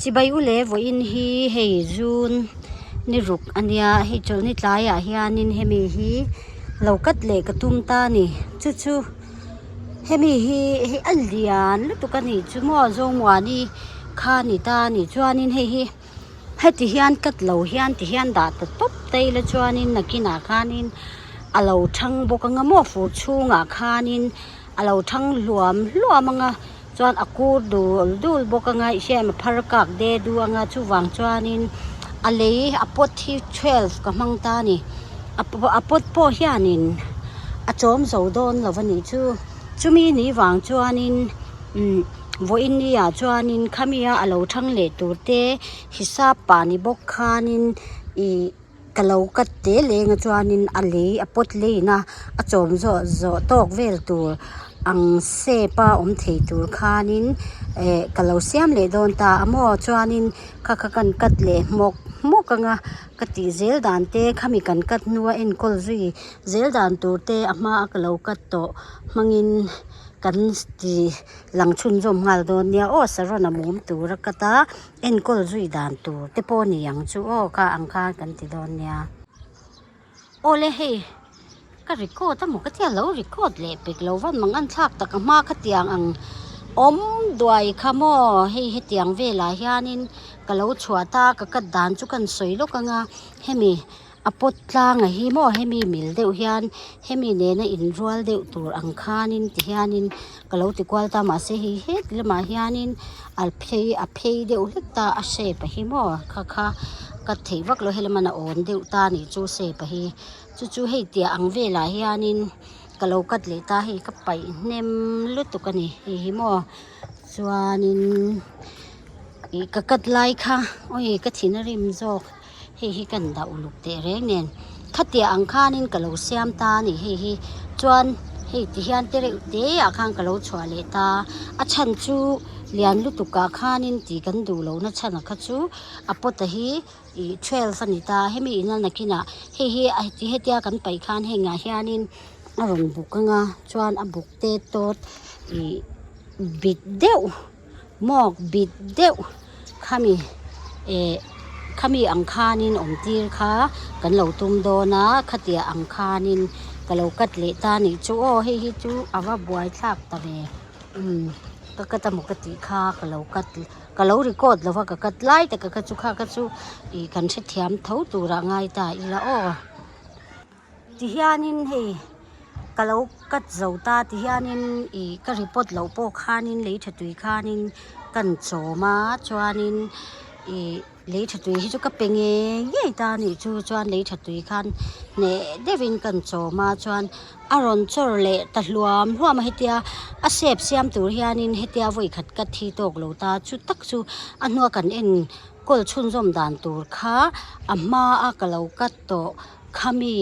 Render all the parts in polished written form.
Chibai u le vawiin hi hei June ni ruk a nia hei chawlhni tlaiah hianin hemi hi lo cut leh ka tum ta a ni chu chu hemi hi hei a lian lutuk a nih chu maw Zomuani kha a ni ta a ni chuanin hei hi heti hian cut lo hian ti hian dah ta tawp ta ila chuanin nakinah khanin a lo thang bawk anga maw fur chhungah khanin a lo thang hluam hluam anga chuan a kur dul dul bawk anga i hriat em a phar kak de du anga chuvang chuanin a lei a pot hi twelve ka hmang ta a ni a pot pawh hianin a chawm zo dawn lo a nih chu chumi ni vang chuanin umm vawiin ni ah chuanin khami a alo thang leh tur te hisap pah ni bawk khanin ih. Ka lo cut te leng a chuanin a lei a pawt leiin a a chawm zawh zawh tawk vel tur ang shape a awm thei tur khanin eh ka lo siam leh dawn ta a maw chuanin kha kha kan cut leh hmawk hmawk anga ka tih zel dan te khami kan cut hnua enkawl zui zel dan tur te a hma a ka lo cut tawh hmangin kan ti lang chhunzawm nghal dawn nia aw saron a mum tur a cut a. Enkawl zui dan tur te pawh ni ang chu aw kha ang khan kan ti dawn nia. Awle hei ka record a maw ka tia lo record leh pek lo van mang an thlak tak a hma khatiang ang awm duai kha maw hei hetiang velah hianin ka lo chhuah ta ka cut dan chu kan sawi lawk anga hemi A pawt tlanga hi maw hemi mil deuh hian hemi nena inrual deuh tur ang khanin ti hianin ka lo ti kual ta mahse hei het lamah hianin a phei a phei deuh hlek ta a shape a hi maw kha kha ka theih vak lo helama a awn deuh ta a nih chu shape a hi chu chu hei tiah ang velah hianin ka lo cut leh ta hei ka paih hnem lutuk a ni hei hi maw chuanin ih ka cut lai kha awi ka thin a rim zawk. Hei hi kan dah uluk teh reng nen khatiah ang khanin ka lo siam ta a ni hei hi chuan hei ti hian te reuh te ah khan ka lo chhuah leh ta a chhan chu lian lutuk ah khanin tih kan duh loh na chhan kha chu a pot a hi ih twelve a ni ta hemi in a nakinah hei hi a ti hetia kan paih khan heng ah hianin a rawn buk anga chuan a buk te tawt ih bit deuh. Mawk bit deuh khami eh khami ang khanin awm tir kha kan lo tum dawn a khatiah ang khanin ka lo cut leh ta a nih chu aw hei hi chu a va buai thlak ta ve umm ka cut a maw ka tih kha ka lo cut ka lo record lo va ka cut lai tak a kha chu kha kha chu ih kan hrethiam tho turah ngai ta ila aw. Tihianin hei ka lo cut zo ta tihianin ih ka report loh pawh khanin lei tha tui khanin kan chawm a chuanin ih lei tha tui hi chu ka pe ngei ngei ta a nih chu chuan lei tha tui khan hneh deuhin kan chawm a chuan a rawn chawr leh ta hluam hluam a hetia a shape siam tur hianin hetia vawi khat cut hi tawk lo ta chu tak chu a hnua kan en kawl chhunzawm dan tur kha a hma a ka lo cut tawh. Khami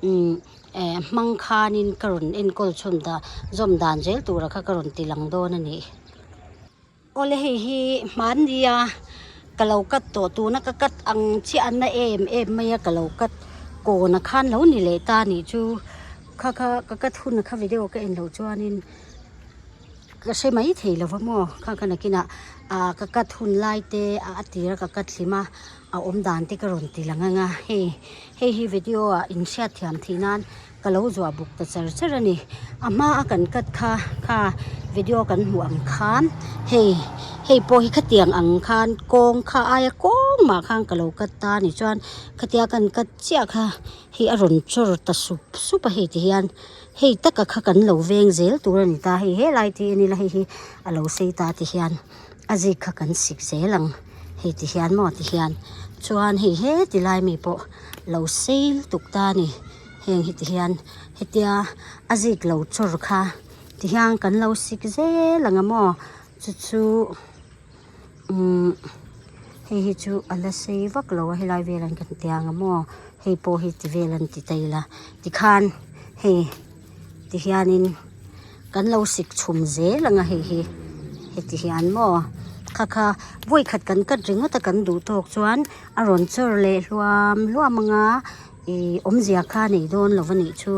umm eh hmang khanin ka rawn enkawl chhun dan zawm dan zel tura kha ka rawn ti lang dawn a ni. Awle hei hi hmannia ka lo cut tawh tuna ka cut ang chiah a na em em mai a ka lo cut kawn a khan lo ni leh ta nih chu kha kha ka cut hun kha video ka en loh chuanin ka hre mai thei lo va maw kha kha nakinah ah ka cut hun lai te a tir a ka cut hlim a. A awm dan te ka rawn ti lang ang a, hei hei hi video ah in hriat thiam theih nan ka lo zuah buk ta char char a ni. A hma a kan cut kha kha video kan hmuh ang khan hei hei pawh hi khatiang ang khan kawng kha aia kawng mah khan ka lo cut ta a ni chuan khatia kan cut chiah kha hei a rawn chawr ta sup sup a hei ti hian hei taka kha kan lo veng zel tur a ni ta hei helai te en ila hei hi a lo sei ta ti hian. A zik kha kan sik zel ang hei ti hian maw ti hian chuan hei heti lai mi pawh lo sei lutuk ta a ni heng hi ti hian hetia a zik lo chawr kha ti hian kan lo sik zel ang a maw chu chu umm hei hi chu a la sei vak lo a helai vel an kan tia ang a maw hei pawh hi ti vel an ti ta ila tikhan hei. Ti hianin kan lo sik chhum zel ang a hei hi heti hian maw kha kha vawi khat kan cut ringawt a kan duh tawk chuan a rawn chawr leh hluam hluam ang a ih awmzia kha a nei dawn lo a nih chu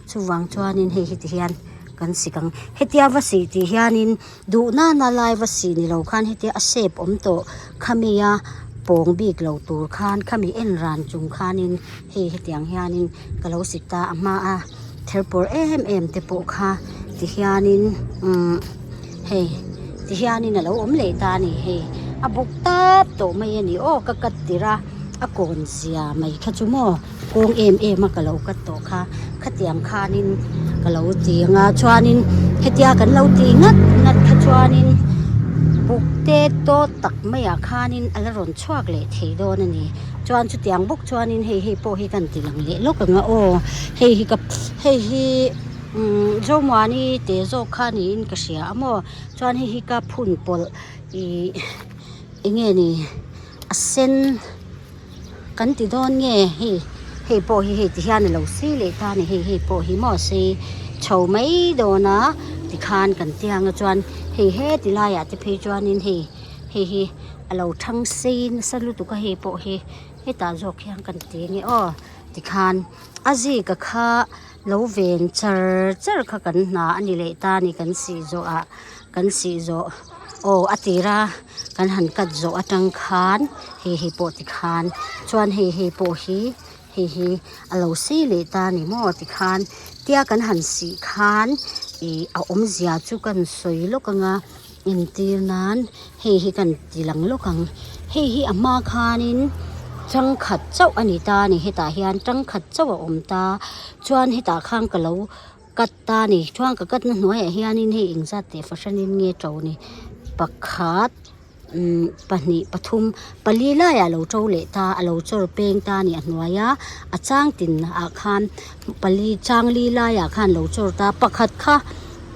chuvang chuanin hei heti hian. kan sik ang. Hetia va sih tih hianin duh nana lai va sih ni lo khan hetia a shape awm tawh khami a pawng bik lo tur khan khami en ran chung khanin hei hetiang hianin ka lo sik ta a hma a ther pawr em em te pawh kha ti hianin umm hei ti hianin a lo awm leh ta a ni hei a buk tap tawh mai a ni aw ka cut tir a a kawn zia mai kha chu maw. Kawng em em a ka lo cut tawh kha khatiang khanin ka lo ti ang a chuanin hetia kan lo ti ngat ngat kha chuanin buk te tawt tak maiah khanin a la rawn chhuak leh thei dawn a ni chuan chutiang bawk chuanin hei hei pawh hi kan ti lang leh lawk ang a aw hei hi ka hei hi umm Zomuani te zawk kha niin ka hria a maw chuan hei hi ka phun pawlh ih eng nge ni a sen. Kan ti dawn nge hei hei pawh hi hei ti hian a lo sei leh ta a ni hei hei pawh hi maw sei chho mai dawn a tikhan kan ti ang a chuan hei heti laiah te phei chuanin hei hei hi a lo thang sei nasa lutuk a hei pawh hi hetah zawk hian kan ti ange aw tikhan a zika kha lo ven char char kha kan hna a ni leh ta a ni kan sih zawh ah kan sih zawh aw a tir a kan han cut zawh atang khan hei hei pawh tikhan chuan hei hei pawh hi hei hi a lo sei leh ta a ni maw tikhan tia kan han sih khan ih a awmzia chu kan sawi lawk ang a entir nan hei hi kan ti lang lawk ang hei hi a hma khanin tangkhat chauh a ni ta a ni hetah hian tangkhat chauh a awm ta chuan hetah khan ka lo cut ta a ni chuan ka cut na hnuaiah hianin hei engzat teh fahranin nge to ni pakhat umm pahnih pathum pali laiah a lo to leh ta a lo chawr peng ta a ni a hnuai a a chang tin ah khan pali chang li laiah khan a lo chawr ta pakhat kha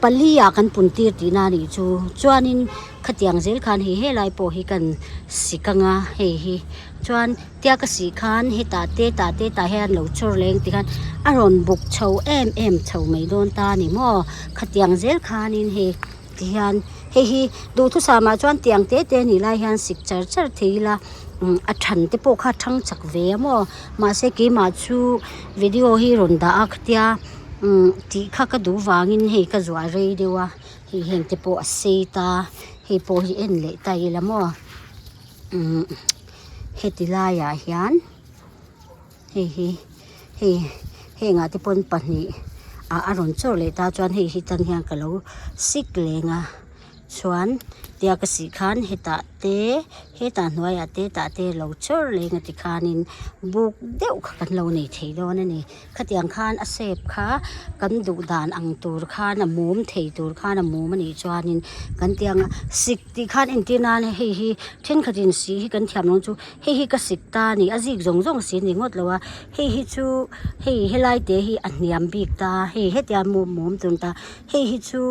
pali ah kan pun tir tihna a nih chu chuanin khatiang zel khan hei helai pawh hi kan sik anga hei hi chuan tia ka sih khan hetah te tah te tah hian lo chawr leng ti khan a rawn buk chho em em chho mai dawn ta a ni maw khatiang zel khanin hei ti hian hei hi duhthusam ah chuan tiang te te nih lai hian sik char char thei ila umm a than te pawh kha a thang chak ve a maw mahse keimah chu video hi rawn dah a khatia umm tih kha ka duh vangin hei ka zuah rei deuh a hei heng te pawh a sei ta hei pawh hi en leh ta ila maw. Umm heti laiah hian hei hi hei hengah te pawn pahnih ah a rawn chawr leh ta chuan hei hi tan hian ka lo sik leng a chuan tia ka sih khan hetah te hetah hnuaiah te tah te lo chawr leng a tikhanin buk deuh kha kan lo nei thei dawn a ni. Khatiang khan a shape kha kan duh dan ang tur khan a mum thei tur khan a mum a nih chuanin kan ti ang a sik tih khan entir nan hei hi thenkhatin sih hi kan thiam lo chu hei hi ka sik ta a ni a zik zawng zawng si a ni ngawt lo a hei hi chu hei helai te hi a hniam bik ta hei hetia mum mum tur ta hei hi chu.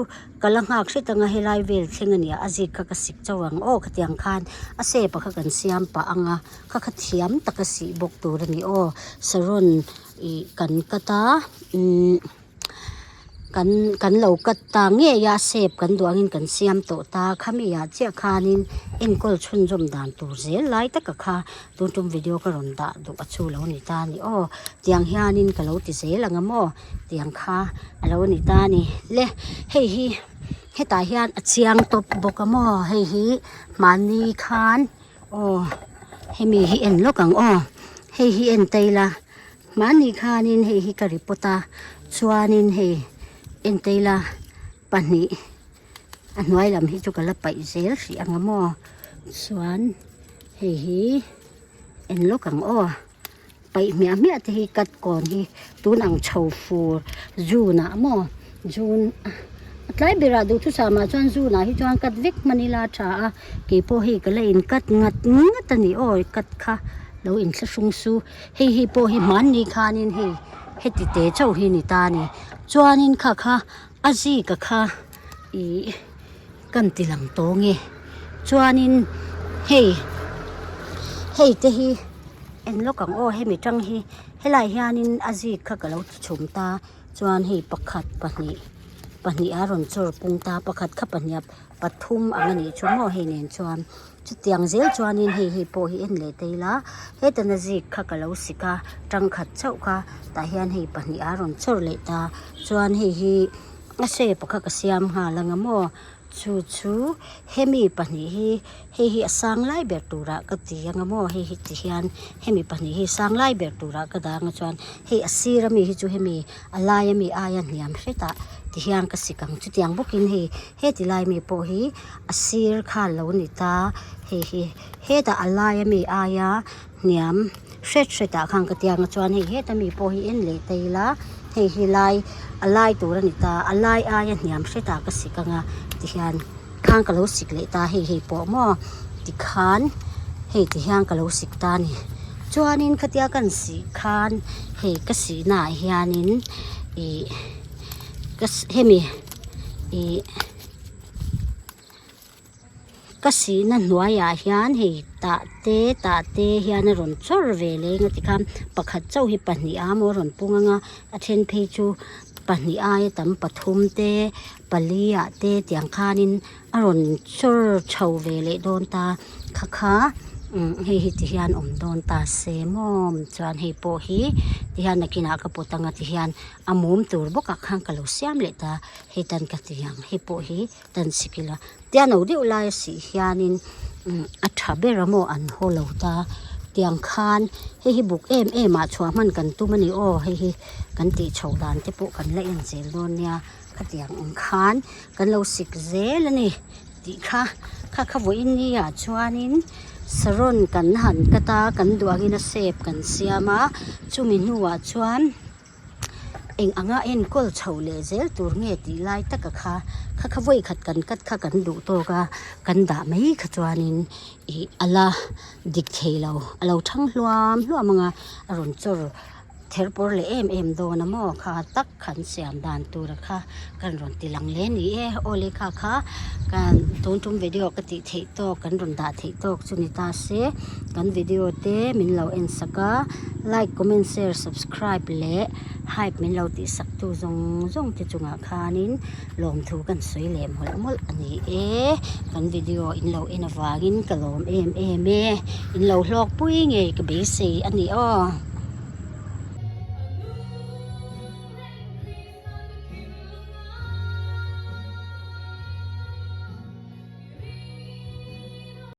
Ka la nghak hret anga helai vel thleng a nia a zik kha ka sik chauh ang aw khatiang khan a shape a kha kan siam pah anga kha kha thiam taka sih bawk tur a ni aw saron ih kan cut a umm kan kan lo cut ta ngei a shape kan duh angin kan siam tawh ta khami ah chiah khanin enkawl chhunzawm dan tur zel lai taka kha tun tum video ka rawn dah duh a chu lo ni ta a ni aw tiang hianin ka lo ti zel ang a maw. Tiang kha a lo ni ta a ni le hei hi hetah hian a chiang tawp bawk a maw hei hi mahni khan aw hemi hi en lawk ang aw hei hi en ta ila mahni khanin hei hi ka report a chuanin hei en ta ila pahnih a hnuai lam hi chu ka la paih zel hrih ang a maw chuan hei hi en lawk ang aw. Paih hmiah hmiah te hi cut kawn hi tun ang chho fur June ah maw June a tlai berah duhthusam ah chuan June ah hi chuan cut vek hman ila a tha a keipawh hei ka la in cut ngat ngat a ni aw cut kha lo inthlahrung su hei hi pawh hi hmanni khanin hei heti te chauh hi ni ta a ni chuanin kha kha a zika kha ih kan ti lang tawng e chuanin hei hei te hi en lawk ang aw hemi tang hi helai hianin a zik kha ka lo ti chhum ta chuan hei pakhat pahnih pahnih a rawn chawr pung ta pakhat kha pahnih a pathum ang a nih chu maw hei nen chuan chutiang zel chuanin hei hei pawh hi en leh ta ila hetana zik kha ka lo sik a tangkhat chauh kha tah hian hei pahnih a rawn chawr leh ta chuan hei hi. A shape kha ka siam nghal anga maw chu chu hemi pahnih hi hei hi a sang lai ber turah ka ti anga maw hei hi ti hian hemi pahnih hi sang lai ber turah ka dah anga chuan hei a sir ami hi chu hemi a lai ami aia hniam hretah ti hian ka sik ang chutiang bawkin hei heti lai mi pawh hi a sir kha lo ni ta hei hi hetah a lai ami aia hniam hret hret ah khan ka ti ang a chuan hei heta mi pawh hi en leh ta ila hei hi lai a lai tur a ni ta a lai aia hniam hret ah ka sik ang a tihian khang ka lo sik leh ta hei hei pawh maw tikhan hei tihian ka lo sik ta a ni chuanin khatia kan sih khan hei ka sihna ah hianin ih ka hemi ih. Ka sihna hnuaiah hian hei tah te tah te hian a rawn chawr ve leh eng a ti khan pakhat chauh hi pahnih a maw a rawn pung ang a a then phei chu pahnih aia tam pathum te pali ah te tiang khanin a rawn chawr chho ve leh dawn ta kha kha umm hei hi ti hian awm dawn ta se maw chuan hei pawh hi ti hian nakinah ka pawt anga ti hian a mum tur bawkah khan ka lo siam leh ta hei tan ka ti ang hei pawh hi. Dan sik ila tia no deuh lai a sih hianin a tha ber a maw an haw lo ta tiang khan hei hi buk em em ah chhuah hman kan tum a ni aw hei hi kan tih chhoh dan te pawh kan la en zel dawn nia khatiang ang khan kan lo sik zel a ni tih kha kha kha vawiin ni ah chuanin saron kan han cut a kan duh angin a shape kan siam a chumi hnuah chuan. Eng anga enkawl chho leh zel tur nge tih lai taka kha kha kha vawi khat kan cut kha kan duh tawk a kan dah mai kha chuanin ih a la dik thei lo a lo thang hluam hluam ang a a rawn chawr ther pawr leh em em dawn a maw kha tak khan siam dan tura kha kan rawn ti lang hle ni e aw le kha kha kan tun tum video ka tih theih tawk kan rawn dah theih tawk chu ni ta se kan video te min lo en sak a like comment share subscribe leh hype min lo tih sak tu zawng zawng te chungah khanin lawmthu kan sawi leh mawlh mawlh a ni e kan video in lo en avangin ka lawm em em e in lo hlawk pui ngei ka beisei a ni aw.